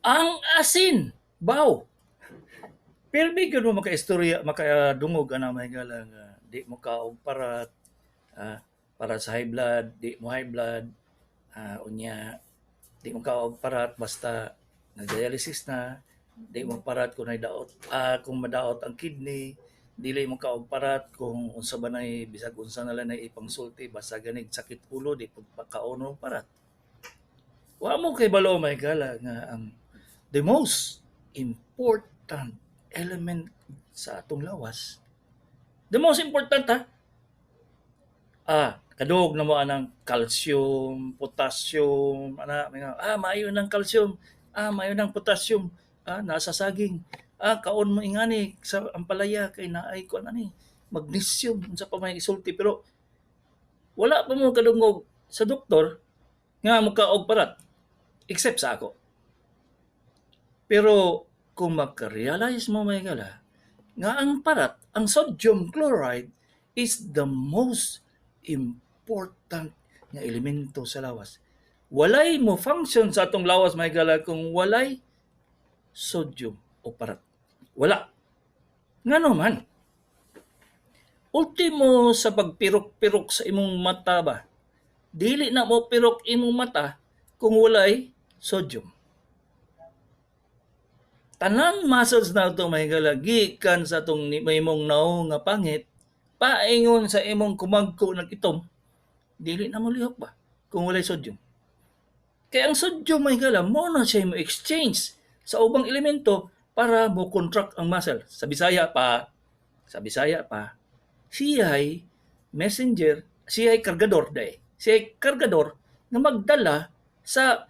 Ang asin, baw. Pirmi gyud mo makaistorya, makadungog ana, mga higala, nga di mo kaog parat, para sa high blood, di mo high blood, unya di mo kaog parat basta nag-dialysis na, di mo parat kung daot, kung madaot ang kidney, dili mo kaog parat kung unsa ba nay bisag unsa na lang nay ipangsulti, basta ganig sakit ulo di pud pakaon og parat. Wa mo kay balo, mga higala, nga ang the most important element sa atong lawas. The most important, ha? Kadungog na mo anang calcium, potassium, ana, mga, maayo ng calcium, maayo ng potassium, nasa saging. Kaon mo ingani sa ampalaya kay naay kuan ani, magnesium, unsa pa may isulti, pero wala pa mo kadungog sa doktor nga mukaog parat except sa ako. Pero kung maka-realize mo, mga higala, nga ang parat, ang sodium chloride is the most important nga elemento sa lawas. Walay mo function sa atong lawas, mga higala, kung walay sodium o parat. Wala. Ngano man? Ultimo sa pagpirok-pirok sa imong mata ba? Dili na mo pirok imong mata kung walay sodium. Tanang muscles na ito, mga higala, gikan sa atong imong naong nga pangit, paingon sa imong kumagko nag-itom, dili na mo lihok ba kung walay sodium. Kaya ang sodium, mga higala, mo na siya mo exchange sa ubang elemento para mo contract ang muscle. Sa Bisaya pa, siya'y messenger, siya'y kargador day. Siya'y kargador nga magdala sa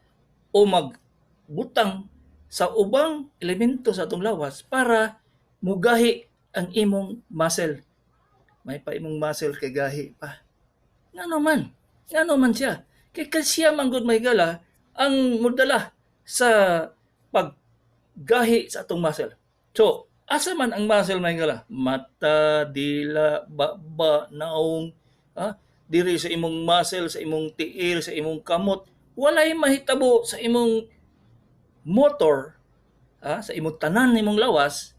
o magbutang sa ubang elemento sa atong lawas para mugahi ang imong muscle. May pa imong muscle kay gahi pa. Ngano man? Ngano man siya? Kay kasi siya man gud, mga higala, ang modala sa paggahi sa atong muscle. So, asa man ang muscle, mga higala? Mata, dila, baba, naong, diri sa imong muscle, sa imong tiil, sa imong kamot, walay mahitabo sa imong motor, sa imong tanan nimong lawas,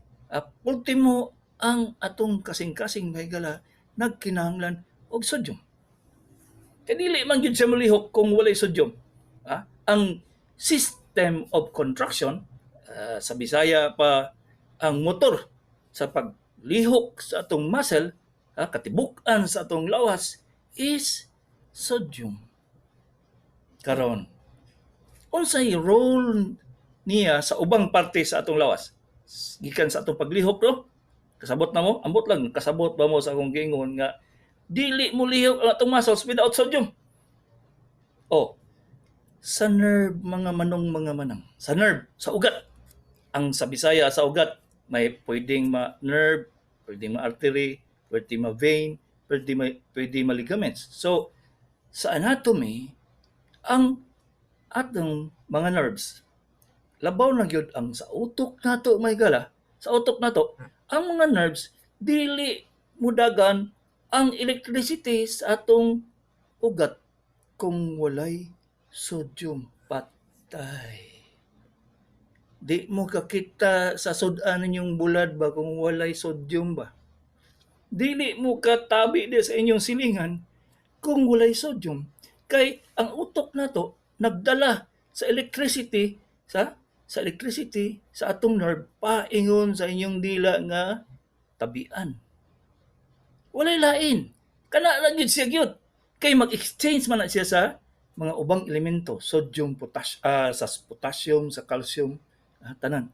ultimo ang atong kasing-kasing, mga higala, nagkinahanglan og sodium. Kay dili man gyud siya molihok kung walay sodium. Ang system of contraction, sa Bisaya pa, ang motor sa paglihok sa atong muscle, katibuk-an sa atong lawas is sodium. Karon, unsay role niya sa ubang parte sa atong lawas? Gikan sa atong paglihok, no? Kasabot na mo? Ambot lang, kasabot ba mo sa akong giingon nga dili mo lihok ang atong muscles without sodium? Oh, sa nerve, mga manong, mga manang. Sa nerve, sa ugat. Ang sa Bisaya, sa ugat, may pwedeng ma nerve, pwedeng ma artery, pwede ma vein, pwede ma ligaments. So, sa anatomy, ang atong mga nerves, labaw na gyud ang sa utok nato, mga higala, sa utok nato, ang mga nerves dili mudagan ang electricity sa atong ugat kung walay sodium. Patay. Di mo kakita sa sud-an ninyong bulad ba kung walay sodium ba? Dili mo katabi di sa inyong silingan kung walay sodium. Kay ang utok nato nagdala sa electricity sa atong nerve paingon sa inyong dila nga tabian. Walay lain. Kana lang gyud siya gyud. Kay mag-exchange man na siya sa mga ubang elemento, sodium, sa potassium, sa calcium, tanan.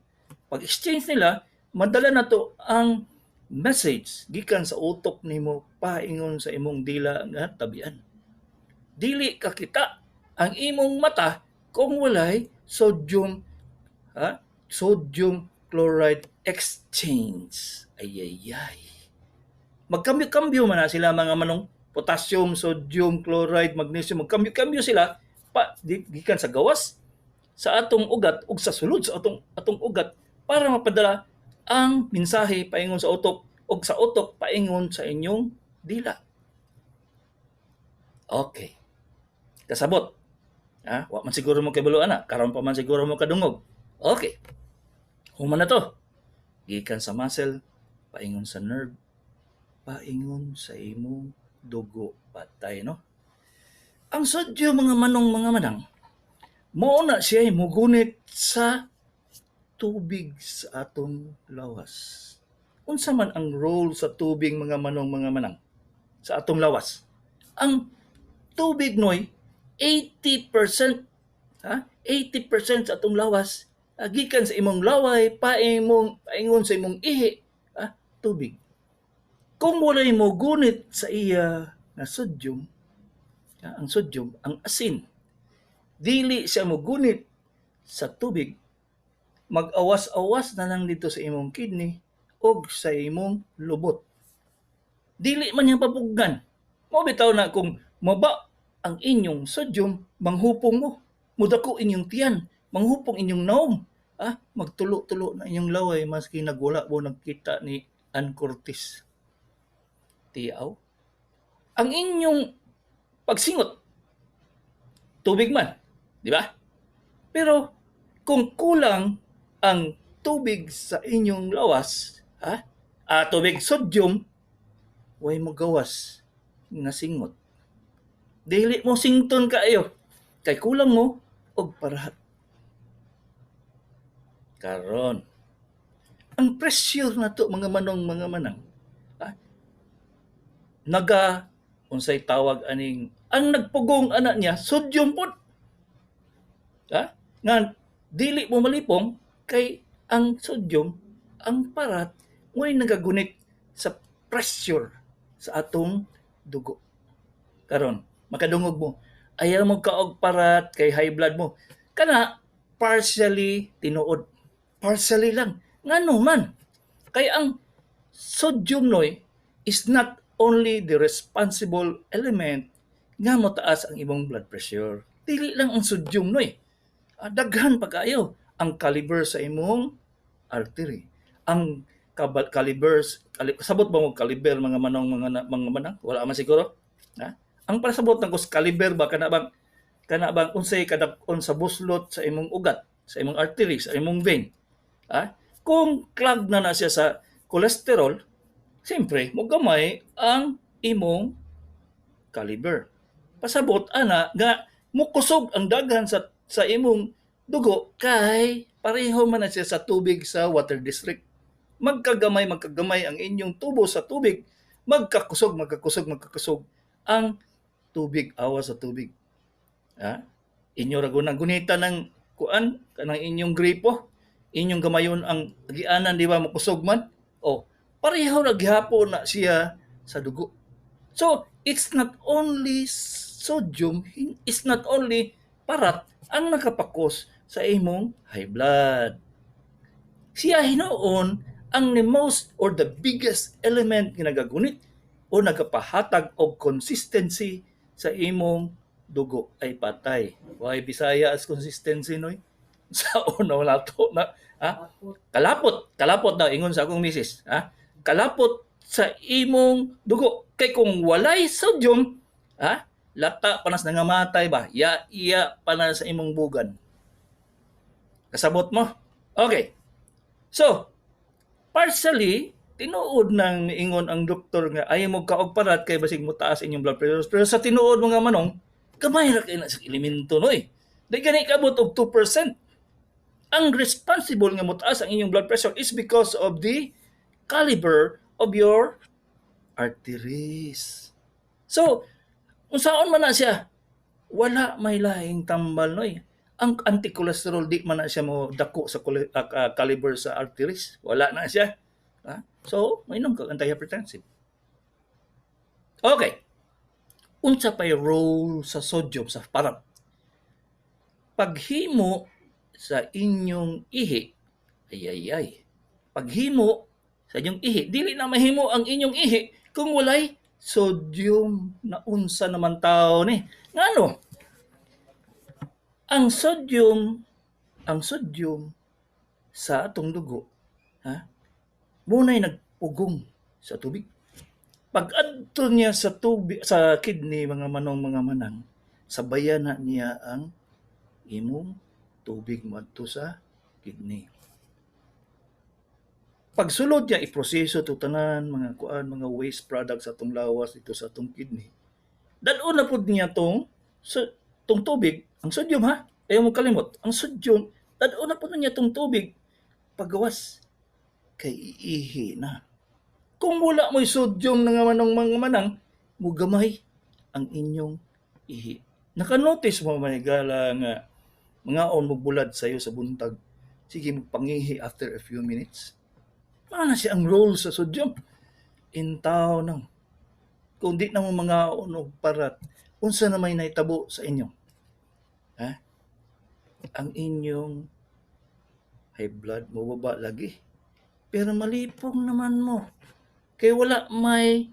Pag-exchange nila, madala na to ang message gikan sa utok nimo paingon sa imong dila nga tabian. Dili ka kita ang imong mata kung walay sodium, ha? Sodium chloride exchange. Ayayay. Magkambyo-kambyo man na sila, mga manong, potassium, sodium, chloride, magnesium, magkambyo-kambyo sila pa gikan sa gawas sa atong ugat ug sa sulod sa atong ugat para mapadala ang mensahe paingon sa utok ug sa utok paingon sa inyong dila. Okay. Kasabot. Ha? Wa man siguro mo kabalo ana, karon pa man siguro mo kadungog. Okay. Human na to. Gikan sa muscle, paingon sa nerve, paingon sa imong dugo. Patay, no? Ang sodium, mga manong, mga manang, mao na siya mugunit sa tubig sa atong lawas. Unsa man ang role sa tubig, mga manong, mga manang, sa atong lawas? Ang tubig noy 80%, ha? 80% sa atong lawas gikan sa imong laway paimong paingon sa imong ihi, ha? Tubig. Kung walay mo gunit sa iya nga sodium, ha? Ang sodium, ang asin, dili siya mo gunit sa tubig, mag-awas-awas na lang dito sa imong kidney og sa imong lubot. Dili man niya papuggan. Mao bitaw na kung maba ang inyong sodium, manghupong mo. Mudako inyong tiyan, manghupong inyong naong. Ah, magtulo-tulo na inyong laway maski nagwala mo nagkita ni Ann Curtis. Tiyaw. Ang inyong pagsingot, tubig man, di ba? Pero kung kulang ang tubig sa inyong lawas, ha? Ah, tubig, sodium, way mo gawas nga singot. Dili mo sington kaayo kay kulang mo og parahat. Karon, ang pressure nato, mga manong, mga manang, ha? Naga unsay tawag aning ang nagpugong ana niya, sodium pod. Ha? Nga dili mo malipong kay ang sodium, ang parat, mo'y nagagunit sa pressure sa atong dugo. Karon, makadungog mo, ayaw mo kaog parat kay high blood mo. Kana partially tinuod. Partially lang. Ngano man? Kay ang sodium noy is not only the responsible element nga motaas ang imong blood pressure. Dili lang ang sodium noy. Ah, daghan pa kaayo ang caliber sa imong artery. Ang caliber, sabot ba mo caliber, mga manong, mga manang? Wala man siguro. Ha? Ang pasabot ng kus caliber ba, kana bang unsay kadak-on sa buslot sa imong ugat, sa imong artery, sa imong vein. Ha? Kung clog na na siya sa cholesterol, siyempre mogamay ang imong caliber. Pasabot ana nga mukusog ang daghan sa imong dugo kay pareho man na siya sa tubig sa water district. Magkagamay, magkagamay ang inyong tubo sa tubig, magkakusog, magkakusog, magkakusog ang tubig, awa sa tubig. Ha? Inyo ra gunang gunita ng kuan kanang inyong gripo, inyong gamayon ang gianan, di ba mokusog man? O, pareho ra gihapon na siya sa dugo. So, it's not only sodium, it's not only parat ang nakapakos sa imong high blood. Siya hinuon ang the most or the biggest element nga nagagunit o nagapahatag og consistency sa imong dugo. Ay patay. Why Bisaya as consistency noy? Sa una wala to na, ha? Kalapot, kalapot daw ingon sa akong misis, ha? Kalapot sa imong dugo kay kung walay sodium, ha? Lata panas nangamatay ba? Ya iya pa na sa imong bugan. Kasabot mo? Okay. So, partially tinuod nang niingon ang doktor nga ayaw mo kaog parat kay basig mo taas inyong blood pressure. Pero sa tinuod, mga manong, gamay ra kay na sa elemento noy. Di gani kabot og 2%. Ang responsible nga motaas ang inyong blood pressure is because of the caliber of your arteries. So, unsaon man na siya? Wala may lahing tambal noy. Ang anti-cholesterol, di man na siya mo dako sa caliber sa arteries. Wala na siya. Ha? So, mainom kag antihypertensive. Okay. Unsa pay role sa sodium, sa parat? Paghimo sa inyong ihi, ay ay ay. Paghimo sa inyong ihi, dili na mahimo ang inyong ihi kung walay sodium. Na unsa naman tao ni? Ngano? Ang sodium sa atong dugo, ha? Muna'y nagpugong sa tubig. Pag adto niya sa tubig sa kidney, mga manong, mga manang, sabayan na niya ang imong tubig moadto sa kidney. Pagsulod niya, iproseso to tanan mga kuan, mga waste products sa atong lawas dito sa atong kidney. Dad-on na pud niya tong so, tong tubig, ang sodium ha. Ayaw mo kalimot, ang sodium, dad-on na pud niya tong tubig pagawas kay iihi na. Kung wala mo'y sodium na nga manong mga manang, mugamay ang inyong ihi. Naka-notice mo, mga higala, nga mga on mo bulad sayo sa buntag, sige mo pangihi after a few minutes? Mao na siya ang role sa sodium. Intaw nang kung di na mo mga og parat, unsa na may nahitabo sa inyo? Ha? Ang inyong high blood mo baba lagi. Pero malipong naman mo. Kay wala may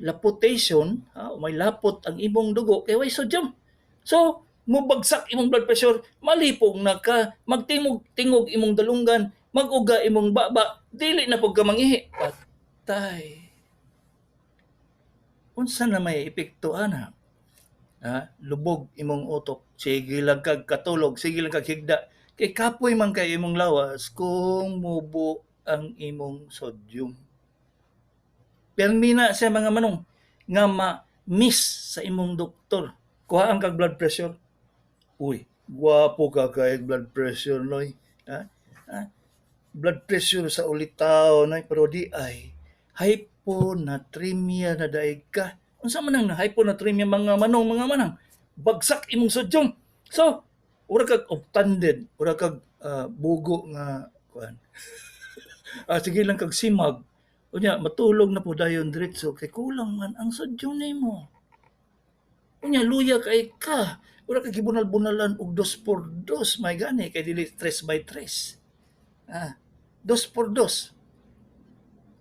lapotation, ha, may lapot ang imong dugo kay way sodium. So, mobagsak imong blood pressure, malipong na ka, magtingog tingog imong dalunggan, mag-uga imong baba, dili na pud ka mangihi. Patay. Unsa na may epekto ana? Ha? Lubog imong utok, sige lang kag katulog, sige lang kag higda. Kay kapoy man kay imong lawas kung mubo ang imong sodium. Permi na siya, mga manong, nga ma-miss sa imong doktor. Kuhaan kag blood pressure. "Uy, gwapo ka kay blood pressure, noy." Ha? Ha? Blood pressure sa ulitaw, noy, pero di ay hyponatremia na daig ka. Unsa man ang hyponatremia, mga manong, mga manang? Bagsak imong sodium. So, ura kag obtunded, ura kag bugo nga kuan. Sige lang kag simag. Unya matulog na po dayon diretso kay kulang man ang sodium nimo. Unya luya kay ka. Ura kag gibunal-bunalan og dos por dos, may gani kay dili tres by tres. Ah, dos por dos.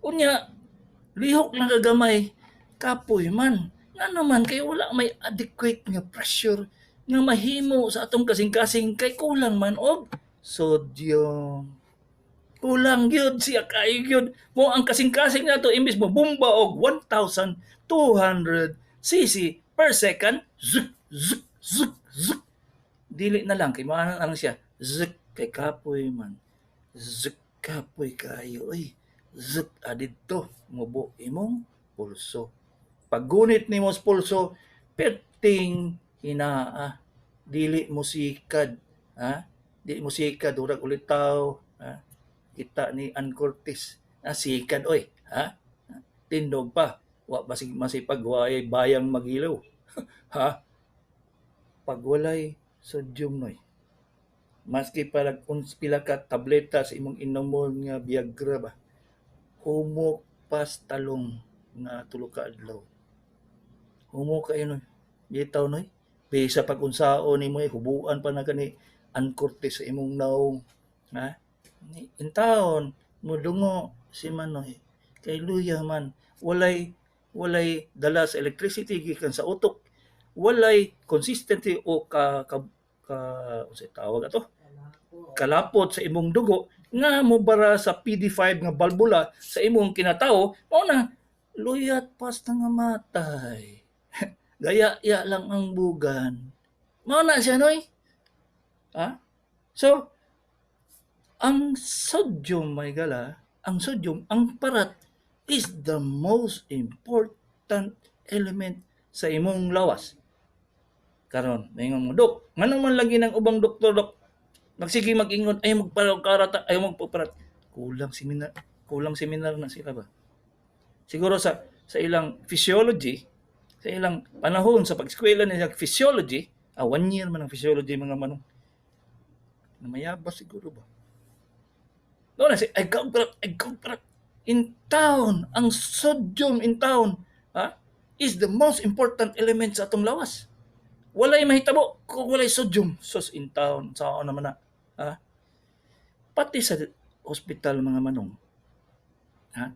Unya lihok lang kagamay, kapoy man. Nga naman kay wala may adequate nga pressure nga mahimo sa atong kasing-kasing kay kulang man og sodium. Kulang gyud siya kaayo gyud. Mo ang kasing-kasing nato, imbis mo bomba og 1200 cc per second, zik zik zik zik. Dili na lang kay maana lang siya. Zik kay kapoy man. Zik, kapoy kaayo oy. Zik adidto mubo imong pulso. Paggunit nimo sa pulso, perting hinaa. Dili mo sikad, ha? Di mo sikad urag ulitaw, ha? Kita ni Ann Curtis. Ah, sikad oy, ha? Tindog pa. Wa basig masipag way bayang magilaw. Ha? Pag walay sodium, noy. Maski pa pila ka tableta sa imong inomon nga Viagra ba. Humok pas talong nga tulo ka adlaw. Humok kayo, noy. Bitaw, noy. Bisa pag unsaon nimo eh, hubuan pa na kani Ann Curtis sa imong naong. Ha? Intaon mo dungo si Manoy kay luya man, walay dala sa electricity gikan sa utok, walay consistency o ka unsay tawag ato, kalapot sa imong dugo nga mobara sa PD5 nga balbula sa imong kinatao. Mao na luyat pas na nga matay, gaya ya lang ang bugan. Mao na siya, noy, ha? So ang sodium, may gala, ang sodium, ang parat is the most important element sa imong lawas. Karon, maingon mo, "Dok, ngano man lagi ng ubang doktor, dok, magsige mag-ingon, ay magparata, ay magpaparat?" Kulang seminar, kulang seminar na sila ba? Siguro sa ilang physiology, sa ilang panahon sa pag-eskwela nila physiology, one year man ang physiology, mga manong. Namayabas siguro ba? No na si ay kaugparat, ay kaugparat. In town, ang sodium in town, ha, is the most important element sa atong lawas. Walay mahitabo kung walay sodium. Sus, in town, saan naman na. Ha? Pati sa hospital, mga manong. Ha?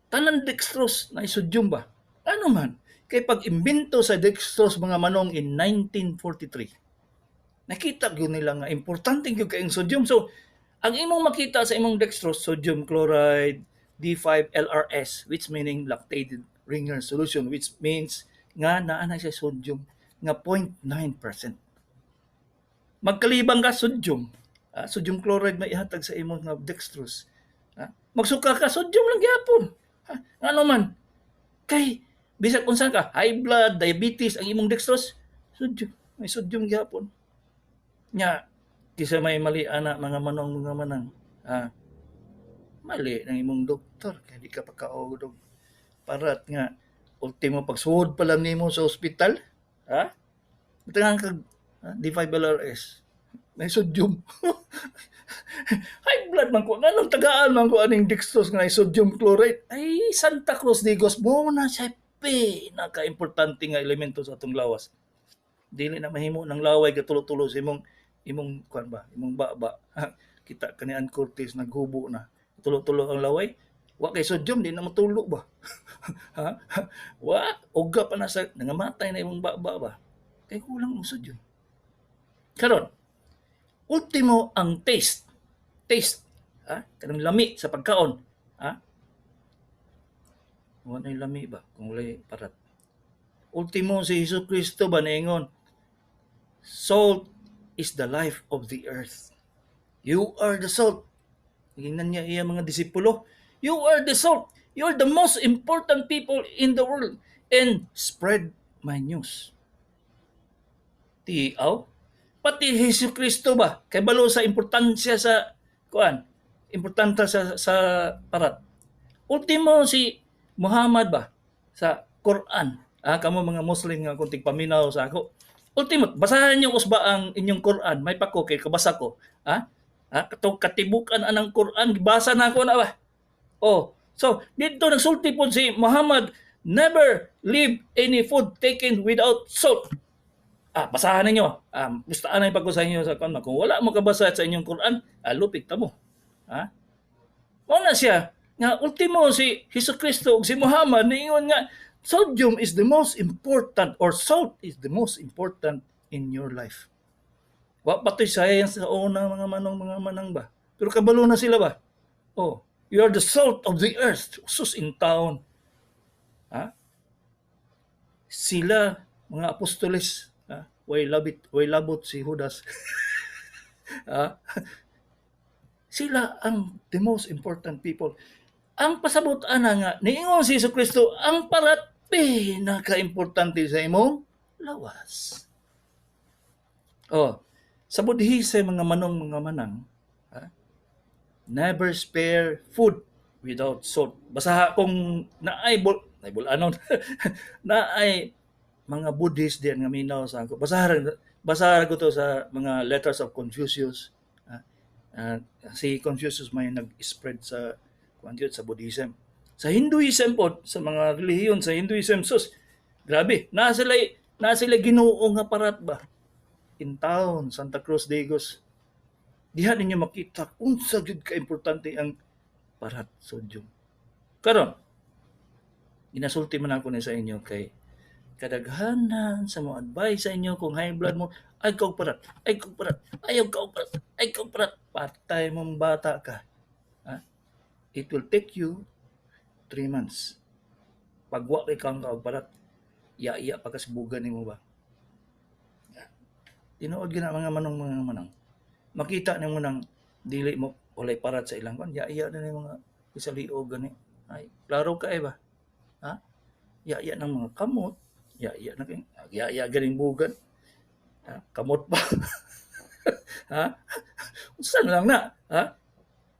Tanan dextrose na sodium ba? Ano man? Kay pag imbento sa dextrose, mga manong, in 1943, nakita gyud nila nga importante gyud kay ang sodium. So, ang imong makita sa imong dextrose, sodium chloride, D5LRS, which meaning lactated Ringer solution, which means nga naa na siya sodium nga 0.9%. Magkalibang ka sodium. Sodium chloride may ihatag sa imong nga dextrose. Magsuka ka, sodium lang gyapon. Ha? Ngano man? Kay bisag unsa ka, high blood, diabetes, ang imong dextrose, sodium, may sodium gyapon. Nya kisa may mali ana, mga manong, mga manang. Mali ng imong doktor kay di ka pakaog og parat nga ultimo pagsuod pa lang nimo sa ospital, ha? Butangan kag, ha? D5LRS. May sodium. High blood man ko. Nganong tagaan man ko aning dextrose nga sodium chloride? Ay, Santa Cruz Digos mo na siya pinaka-importante nga elemento sa atong lawas. Dili na mahimo ng laway gatulo-tulo sa imong kuan ba, imong baba. Kita kani Ann Curtis, naghubo na. Tulo-tulo ang laway. Wa kay sodium, di na matulo ba? Ha? Wa, uga pa na sa nangamatay na imong baba ba? Kay kulang ang sodium. Karon, ultimo ang taste. Taste. Ha? Kanang lami sa pagkaon. Ha? Wa na lami ba kung walay parat. Ultimo si Hesus Kristo ba niingon, "Salt is the life of the earth. You are the salt." Gingnan niya iya mga disipulo, "You are the salt. You are the most important people in the world. And spread my news." Tiaw? Pati Hesus Kristo ba? Kay balo sa importansya sa kuan, importante sa parat. Ultimo si Muhammad ba sa Quran. Kamo mga Muslim nga kung tigpaminaw sa ako. Ultimo, basahan niyo usba ang inyong Quran. May pako kay kabasa ko. Katong katibukan anang Quran, gibasa na ako na ba? Oh, so dito nagsulti po si Muhammad, "Never leave any food taken without salt." Basahan ninyo. Gustaan na ko sa inyo sa kuan. Kung wala mo kabasa sa inyong Quran, lupig ta mo. Ha? Mao na siya nga ultimo si Hesus Kristo ug si Muhammad niingon nga sodium is the most important or salt is the most important in your life. Wa pa to'y science sa una, mga manong, mga manang ba. Pero kabalo na sila ba? Oh, you are the salt of the earth. Sus in town. Ha? Sila mga apostoles, ha? Way labit, way labot si Judas. Ha? Sila ang the most important people. Ang pasabot ana nga niingon si Hesus Kristo, ang parat pinaka-importante sa imong lawas. Oh, sa Buddhism, mga manong, mga manang, ha? Never spare food without salt. Basta kung naay bul naay bulanon, naay mga Buddhist diyan nga minaw sa ako. Basa ko to sa mga letters of Confucius. Si Confucius may nag-spread sa kuan sa Buddhism. Sa Hinduism po, sa mga relihiyon sa Hinduism, sus, grabe, naa sila Ginoo nga parat ba? In town, Santa Cruz Digos. Diha ninyo makita unsa gyud ka importante ang parat, sodium. Karon, ginasulti man ako ni sa inyo kay kadaghanan sa mo advice sa inyo kung high blood mo, ay kog parat, ay kog parat, ayaw kog parat, ay kog parat, patay mong bata ka. Ha? It will take you 3 months. Pag wa kay kang kaog parat, iya-iya pa kasbugan nimo ba? Tinuod gina, mga manong, mga manang. Makita nimo nang dili mo walay parat sa ilang kan, iya-iya na ni mga isa liog gani. Ay, klaro ka eh ba? Ha? Iya-iya ng mga kamot, iya-iya na kay iya-iya ganing bugan. Ha? Kamot pa. Ha? Unsa na lang na? Ha?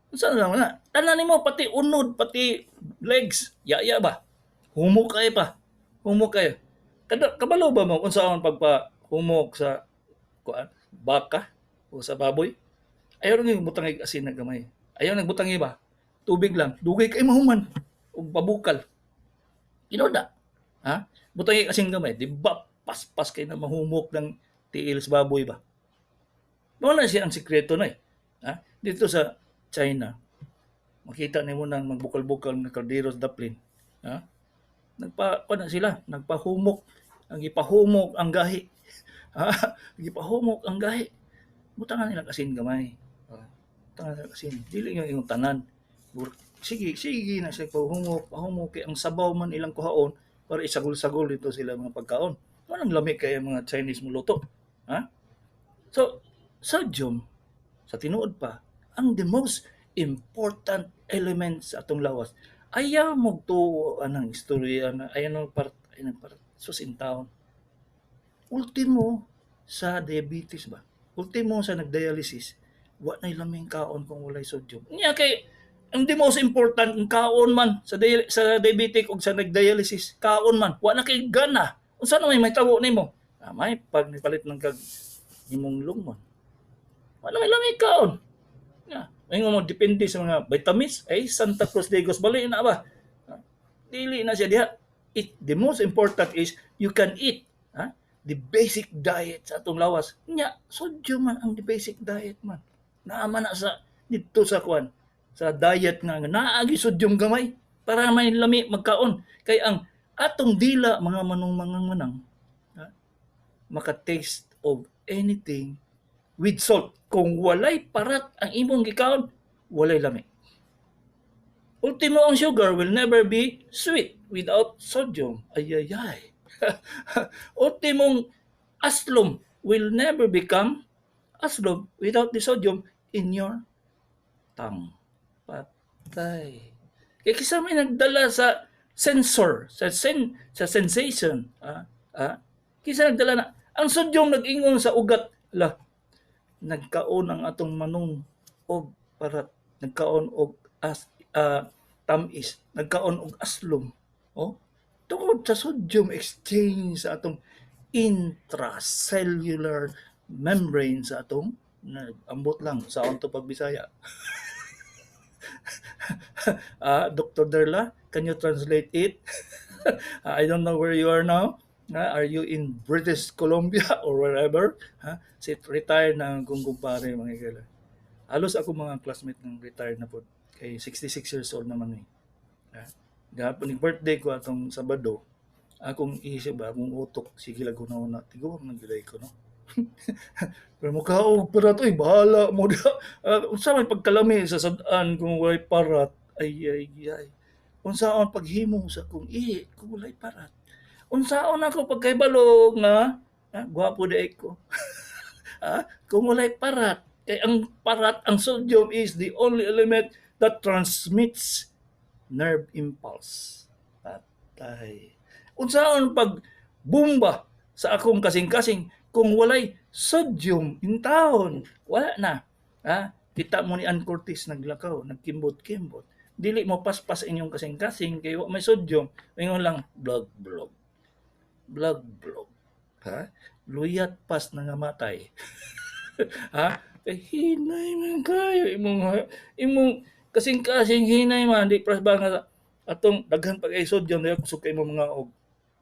Unsa na lang na? Tanan nimo, pati unod, pati legs, iya-iya ba? Humok kay pa. Humok kayo. Kada kabalo ba mo unsa ang pagpahumok sa kuan, baka o sa baboy? Ayaw nang butang asin na gamay. Ayaw nang butang iba. Tubig lang. Dugay kay mahuman ug pabukal. Inoda. Ha? Butang asin gamay, di ba paspas kay na mahumok ng tiil sa baboy ba? Mao na siya ang sikreto na eh. Ha? Dito sa China, makita nimo nang magbukal-bukal ng kaldero sa daplin. Ha? Nagpa kuan na sila, nagpahumok, ang gipahumok ang gahi. Ha? Gipahumok ang gahi. Butangan nila asin gamay. Ha? Butangan nila asin. Dili yung inyong tanan. Sige, sige na sila pahumok, pahumok kay ang sabaw man ilang kuhaon para isagol-sagol dito sila mga pagkaon. Walang lami kay mga Chinese mo luto. Ha? So, sodium, Sa tinuod pa, ang the most important element sa atong lawas. Ayaw mo tuo anang istorya na ayaw nang part, ayaw nang part sus in town. Ultimo sa diabetes ba? Ultimo sa nagdialysis, wa na'y laming kaon kung walay sodium. Nya kay ang the most important ang kaon man sa diabetic ug sa nagdialysis, kaon man, wa na kay gana. Unsa na may mahitabo nimo? Ah, may pag nipalit ng kag imong lungmon. Wa na may laming kaon. Ya, ingon mo depende sa mga vitamins, ay Santa Cruz Lagos bali na ba? Ah, dili na siya diha. The most important is you can eat, ha? The basic diet sa atong lawas. Nya, sodium man ang the basic diet man. Naa man na sa didto sa kuan sa diet nga naagi sodium gamay para may lami magkaon. Kay ang atong dila mga manong mga manang, ha, maka-taste of anything with salt. Kung walay parat ang imong gikaon, walay lami. Ultimo ang sugar will never be sweet without sodium. Ay, ay, ay. Ultimong aslom will never become aslom without the sodium in your tongue. Patay. Kaya kisa may nagdala sa sensor, sa sensation. Kisa nagdala na. Ang sodium nag-ingon sa ugat, la, nagkaon ang atong manong og parat, nagkaon og tamis, nagkaon og aslom. Oh, tungod sa sodium exchange sa atong intracellular membrane sa atong ambot lang sa to pagbisaya. Dr. Derla, can you translate it? I don't know where you are now. Are you in British Columbia or wherever? Ha? Si retired na ang kong kumpare, mga higala. Halos ako mga classmate ng retired na po. Kay 66 years old naman eh. Ha? Gahapon ni birthday ko atong Sabado, akong isip ba, akong utok, sige lang na, tiguang nang gilay ko, no? Pero mukhaog parat, oy, bahala mo da. Unsa may pagkalami sa sad-an kung walay parat, ay, ay, ay. Unsaon paghimo sa kung ihi kung walay parat. Unsaon ako pagkahibalo nga, gwapo di ko. Kung walay parat, kay ang parat, ang sodium is the only element that transmits nerve impulse. Patay. Unsaon pag bomba sa akong kasing-kasing kung walay sodium in town? Wala na. Ha? Kita mo ni Ann Curtis naglakaw, nagkimbot-kimbot. Dili mo paspas inyong kasing-kasing kay wa may sodium. Ingon lang, blog, blog. Blog, blog. Ha? Luyat pas nangamatay. Ha? Kay hinay man kayo imong kasing-kasing hinay man di pras ba nga atong daghan pag ay sodium dahil kusog kay mo mga og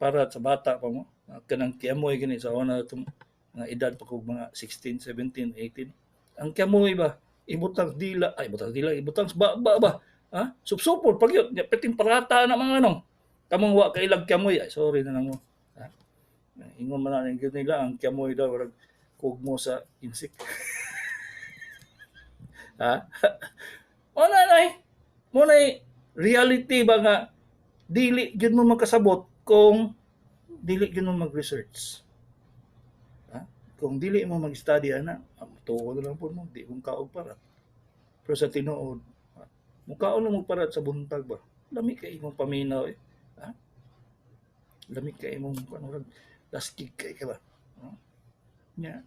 para sa bata pa mo kanang kiamoy gani sa una atong mga edad pa kog mga 16, 17, 18. Ang kiamoy ba ibutang dila, ay ibutang dila, ibutang ba ba ba. Ha? Supsupod pag yun, perting parata na mga anong. Kamong wa kailag kiamoy, ay sorry na lang mo. Ha? Ingon man na nila ang kiamoy daw rag kugmo sa insect. Ha? Mo na nay. Mo na reality ba nga dili gyud mo makasabot kung dili gyud mo mag-research. Ha? Kung dili mo mag-study ana, tuo na lang po mo, di kong kaog parat. Pero sa tinuod, mukaon lang mo parat sa buntag ba? Lami kay imong paminaw eh. Ha? Lami kay imong ano laskig kay ka ba? Ha? Nya.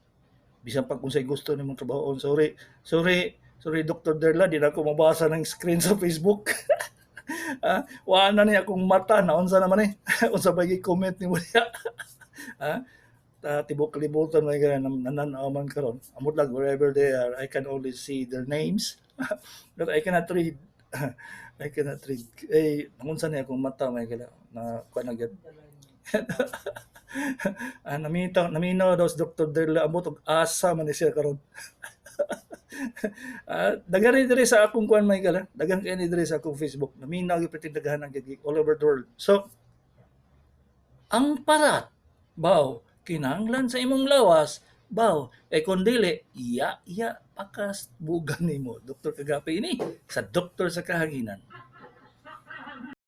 Bisan pag kung say gusto nimong trabahoon, sorry, sorry, sorry Dr. Derla, di na ako mabasa ng screen sa Facebook. Wa na ni akong mata na unsa naman eh. Unsa ba gi-comment nimo diha? Ha? Tibok kalibutan may ganun nananaw man karon. Amot lang wherever they are, I can only see their names. But I cannot read. I cannot read. Eh, nangunsa ni akong mata may gala na kuan na gyud. Naminaw daw si Dr. Derla ambot og asa man ni siya karon. Daghan ni diri sa akong kuan may gala. Daghan kay ni diri sa akong Facebook. Naminaw gyud perting daghan ang gyud all over the world. So, ang parat baw kinahanglan sa imong lawas baw eh kung dili iya iya pakas bugan nimo. Dr. Kagapi ini sa Doktor sa Kahanginan.